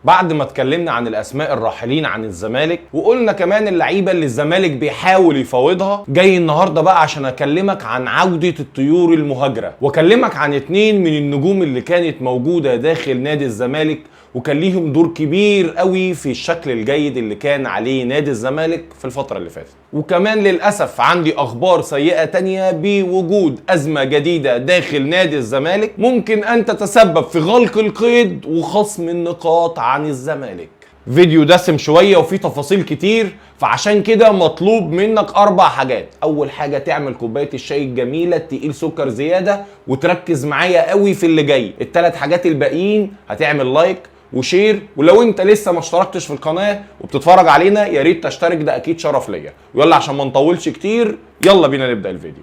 بعد ما اتكلمنا عن الاسماء الراحلين عن الزمالك وقلنا كمان اللعيبة اللي الزمالك بيحاول يفاوضها، جاي النهارده بقى عشان اكلمك عن عوده الطيور المهاجره، واكلمك عن 2 من النجوم اللي كانت موجودة داخل نادي الزمالك وكان ليهم دور كبير قوي في الشكل الجيد اللي كان عليه نادي الزمالك في الفترة اللي فاتت. وكمان للأسف عندي أخبار سيئة تانية بوجود أزمة جديدة داخل نادي الزمالك ممكن أن تتسبب في غلق القيد وخصم النقاط عن الزمالك. فيديو دسم شوية وفيه تفاصيل كتير، فعشان كده مطلوب منك 4 حاجات. أول حاجة تعمل كوباية الشاي الجميلة التقيل سكر زيادة وتركز معايا قوي في اللي جاي. ال3 حاجات الباقيين هتعمل like و share، ولو انت لسه ما اشتركتش في القناة وبتتفرج علينا يا ريت تشترك، ده اكيد شرف ليا. ويلا عشان ما نطولش كتير يلا بينا نبدأ الفيديو.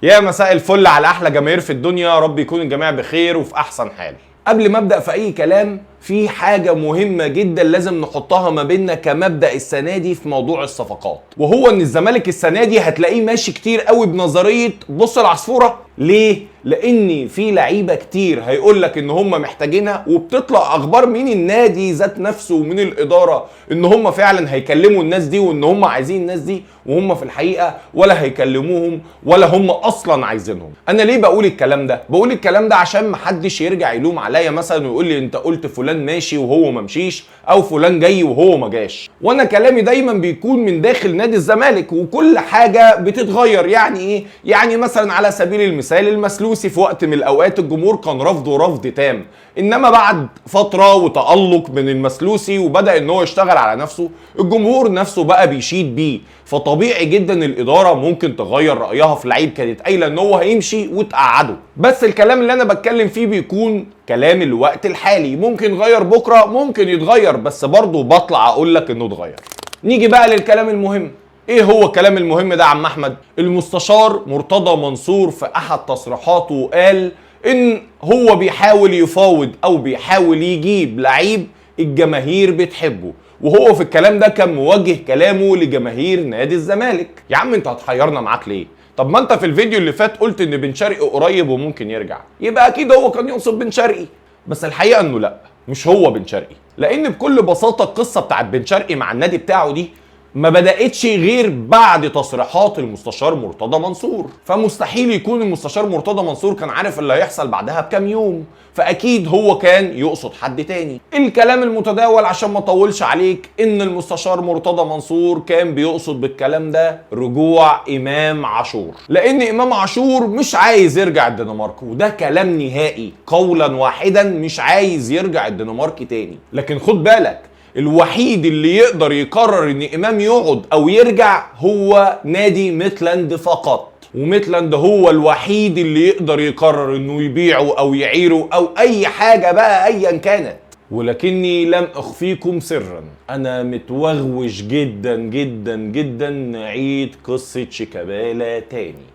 يا مساء الفل على احلى جماهير في الدنيا، يا رب يكون الجميع بخير وفي احسن حال. قبل ما ابدا في اي كلام في حاجة مهمة جدا لازم نحطها ما بيننا كمبدا السنة دي في موضوع الصفقات، وهو ان الزمالك السنة دي هتلاقيه ماشي كتير قوي بنظرية بص العصفوره. ليه؟ لان في لعيبة كتير هيقول لك ان هم محتاجينها، وبتطلع اخبار من النادي ذات نفسه ومن الادارة ان هم فعلا هيكلموا الناس دي وان هم عايزين الناس دي، وهم في الحقيقة ولا هيكلموهم ولا هم اصلا عايزينهم. انا ليه بقول الكلام ده؟ بقول الكلام ده عشان محدش يرجع يلوم عليا مثلا ويقول لي انت قلت فلان ماشي وهو ما مشيش، او فلان جاي وهو ما جاش. وانا كلامي دايما بيكون من داخل نادي الزمالك وكل حاجة بتتغير. يعني ايه؟ يعني مثلا على سبيل المثال المسلوسي في وقت من الاوقات الجمهور كان رفضه رفض تام، انما بعد فترة وتألق من المسلوسي وبدأ ان هو يشتغل على نفسه الجمهور نفسه بقى بيشيد بيه. فطبيعي جدا الادارة ممكن تغير رايها في لعيب كانت قايله ان هو هيمشي وتقعده. بس الكلام اللي انا بتكلم فيه بيكون كلام الوقت الحالي، ممكن يغير بكره ممكن يتغير، بس برضه بطلع اقول لك انه اتغير. نيجي بقى للكلام المهم. ايه هو الكلام المهم ده يا عم احمد؟ المستشار مرتضى منصور في احد تصريحاته قال ان هو بيحاول يفاوض او بيحاول يجيب لعيب الجماهير بتحبه، وهو في الكلام ده كان موجه كلامه لجماهير نادي الزمالك. يا عم انت هتحيرنا معاك ليه؟ طب ما انت في الفيديو اللي فات قلت ان بن شرقي قريب وممكن يرجع، يبقى اكيد هو كان يقصد بن شرقي. بس الحقيقة انه لا، مش هو بن شرقي، لان بكل بساطة القصة بتاعت بن شرقي مع النادي بتاعه دي ما بدأتش غير بعد تصريحات المستشار مرتضى منصور، فمستحيل يكون المستشار مرتضى منصور كان عارف اللي هيحصل بعدها بكام يوم، فأكيد هو كان يقصد حد تاني. الكلام المتداول عشان ما اطولش عليك ان المستشار مرتضى منصور كان بيقصد بالكلام ده رجوع إمام عاشور، لأن إمام عاشور مش عايز يرجع الدنمارك، وده كلام نهائي قولا واحدا، مش عايز يرجع الدنمارك تاني. لكن خد بالك، الوحيد اللي يقدر يقرر ان امام يقعد او يرجع هو نادي ميتلاند فقط، وميتلاند هو الوحيد اللي يقدر يقرر انه يبيعه او يعيره او اي حاجة بقى ايا كانت. ولكني لم اخفيكم سرا، انا متوغوش جدا جدا جدا نعيد قصة شيكابالا تاني،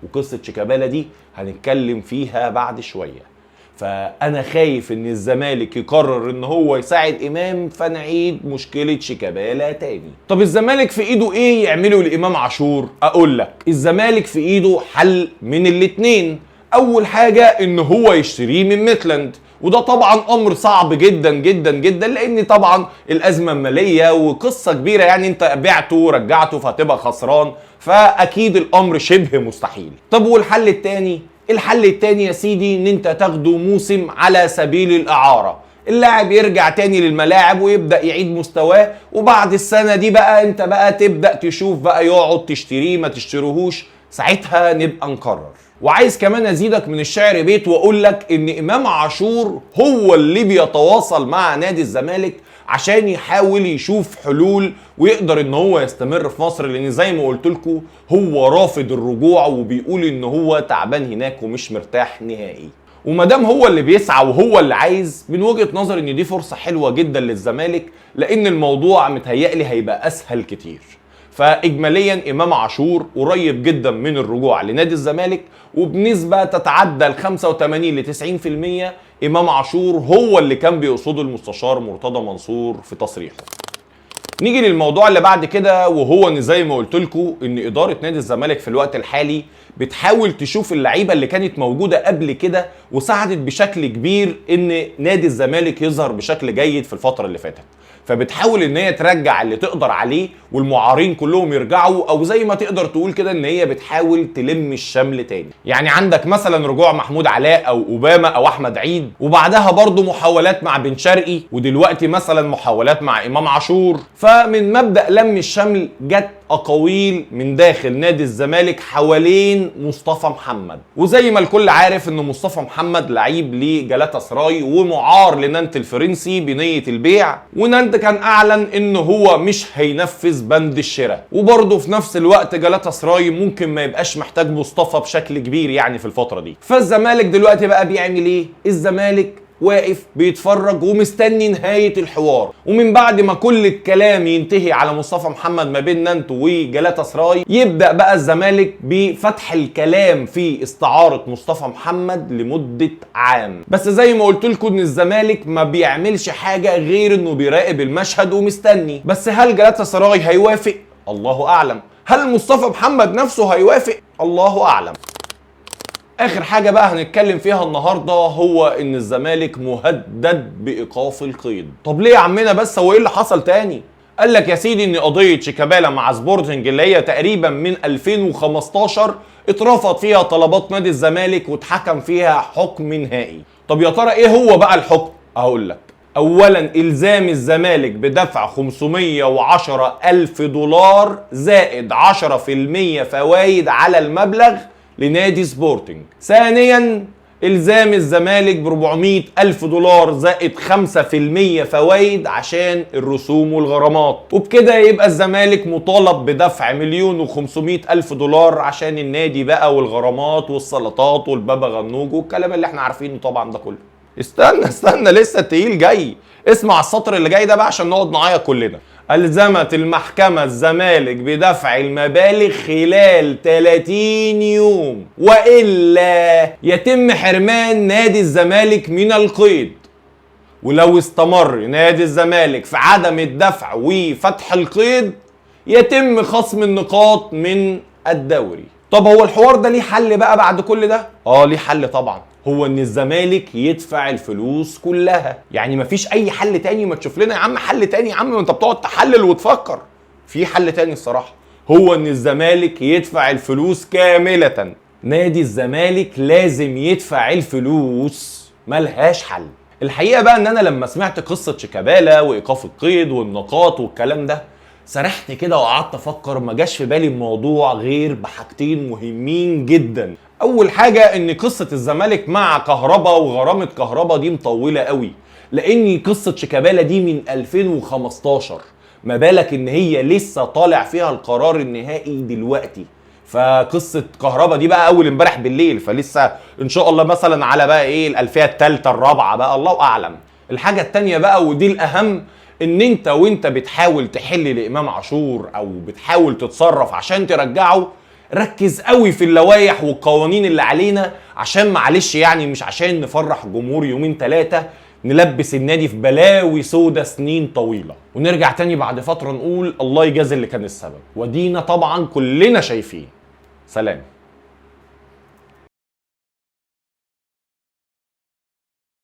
وقصة شيكابالا دي هنتكلم فيها بعد شوية. فانا خايف ان الزمالك يقرر ان هو يساعد امام فنعيد مشكلة شيكابالا تاني. طب الزمالك في ايده ايه يعمله لامام عاشور؟ اقول لك الزمالك في ايده حل من الاتنين. اول حاجة ان هو يشتريه من ميتلاند، وده طبعا امر صعب جدا جدا جدا، لان طبعا الازمة المالية وقصة كبيرة، يعني انت بعته ورجعته فهتبقى خسران، فاكيد الامر شبه مستحيل. طب والحل التاني؟ الحل التاني يا سيدي ان انت تاخده موسم على سبيل الاعارة، اللاعب يرجع تاني للملاعب ويبدأ يعيد مستواه، وبعد السنة دي بقى انت بقى تبدأ تشوف بقى يقعد تشتريه ما تشتريهوش، ساعتها نبقى نقرر. وعايز كمان ازيدك من الشعر بيت واقول لك ان امام عاشور هو اللي بيتواصل مع نادي الزمالك عشان يحاول يشوف حلول ويقدر ان هو يستمر في مصر، لان زي ما قلت لكم هو رافض الرجوع وبيقول ان هو تعبان هناك ومش مرتاح نهائي. وما دام هو اللي بيسعى وهو اللي عايز، من وجهة نظري ان دي فرصة حلوة جدا للزمالك، لان الموضوع متهيألي هيبقى اسهل كتير. فاجماليا امام عاشور قريب جدا من الرجوع لنادي الزمالك، وبنسبة تتعدى ال 85 ل 90% امام عاشور هو اللي كان بيقصده المستشار مرتضى منصور في تصريحه. نيجي للموضوع اللي بعد كده، وهو ان زي ما قلت لكم ان ادارة نادي الزمالك في الوقت الحالي بتحاول تشوف اللعيبة اللي كانت موجودة قبل كده وساعدت بشكل كبير ان نادي الزمالك يظهر بشكل جيد في الفترة اللي فاتت، فبتحاول ان هي ترجع اللي تقدر عليه والمعارين كلهم يرجعوا، او زي ما تقدر تقول كده ان هي بتحاول تلم الشمل تاني. يعني عندك مثلا رجوع محمود علاء او اوباما او احمد عيد، وبعدها برضو محاولات مع بن شرقي، ودلوقتي مثلا محاولات مع امام عاشور. فمن مبدأ لم الشمل جت اقاويل من داخل نادي الزمالك حوالين مصطفى محمد، وزي ما الكل عارف ان مصطفى محمد لعيب لجالاتا سراي ومعار لنانت الفرنسي بنية البيع، ونانت كان اعلن ان هو مش هينفذ بند الشراء، وبرضه في نفس الوقت جالاتا سراي ممكن ما يبقاش محتاج مصطفى بشكل كبير يعني في الفترة دي. فالزمالك دلوقتي بقى بيعمل ايه؟ الزمالك واقف بيتفرج ومستني نهاية الحوار، ومن بعد ما كل الكلام ينتهي على مصطفى محمد ما بين نانت وجالاتا سراي، يبدأ بقى الزمالك بفتح الكلام في استعارة مصطفى محمد لمدة عام. بس زي ما قلت لكم ان الزمالك ما بيعملش حاجة غير انه بيراقب المشهد ومستني. بس هل جالاتا سراي هيوافق؟ الله اعلم. هل مصطفى محمد نفسه هيوافق؟ الله اعلم. اخر حاجة بقى هنتكلم فيها النهاردة هو ان الزمالك مهدد بايقاف القيد. طب ليه يا عمنا بس، هو ايه اللي حصل تاني؟ قال لك يا سيدي ان قضية شيكابالا مع سبورتنج اللي هي تقريبا من 2015 اترفض فيها طلبات نادي الزمالك واتحكم فيها حكم نهائي. طب يا ترى ايه هو بقى الحكم؟ اقول لك، اولا الزام الزمالك بدفع 510 الف دولار زائد 10% فوائد على المبلغ لنادي سبورتنج. ثانيا الزام الزمالك ب 400 الف دولار زائد 5% فوائد عشان الرسوم والغرامات، وبكده يبقى الزمالك مطالب بدفع 1,500,000 دولار عشان النادي بقى والغرامات والسلطات والبابا غنوج والكلام اللي احنا عارفينه طبعا ده كله. استنى استنى لسه التقيل جاي، اسمع السطر اللي جاي ده بقى عشان نقعد نعيط كلنا. ألزمت المحكمة الزمالك بدفع المبالغ خلال 30 يوم وإلا يتم حرمان نادي الزمالك من القيد، ولو استمر نادي الزمالك في عدم الدفع وفتح القيد يتم خصم النقاط من الدوري. طب هو الحوار ده ليه حل بقى بعد كل ده؟ ليه حل طبعا، هو ان الزمالك يدفع الفلوس كلها. يعني مفيش اي حل تاني؟ ما تشوف لنا يا عم حل تاني يا عم، ما انت بتقعد تحلل وتفكر. في حل تاني الصراحة، هو ان الزمالك يدفع الفلوس كاملة. نادي الزمالك لازم يدفع الفلوس، ملهاش حل. الحقيقة بقى ان انا لما سمعت قصة شيكابالا وايقاف القيد والنقاط والكلام ده سرحت كده وقعدت افكر، ما جاش في بالي الموضوع غير بحاجتين مهمين جدا. اول حاجة ان قصة الزمالك مع كهربا وغرامه كهربا دي مطولة قوي، لان قصة شيكابالا دي من 2015، ما بالك ان هي لسه طالع فيها القرار النهائي دلوقتي. فقصة كهربا دي بقى اول امبارح بالليل، فلسه ان شاء الله مثلا على بقى ايه الالفية الثالثة الرابعة بقى، الله اعلم. الحاجة الثانية بقى ودي الاهم، ان انت وانت بتحاول تحل لامام عاشور او بتحاول تتصرف عشان ترجعه، ركز قوي في اللوائح والقوانين اللي علينا، عشان معلش يعني مش عشان نفرح الجمهور يومين ثلاثة نلبس النادي في بلاوي سودة سنين طويلة ونرجع تاني بعد فترة نقول الله يجازي اللي كان السبب. ودينا طبعا كلنا شايفين. سلام.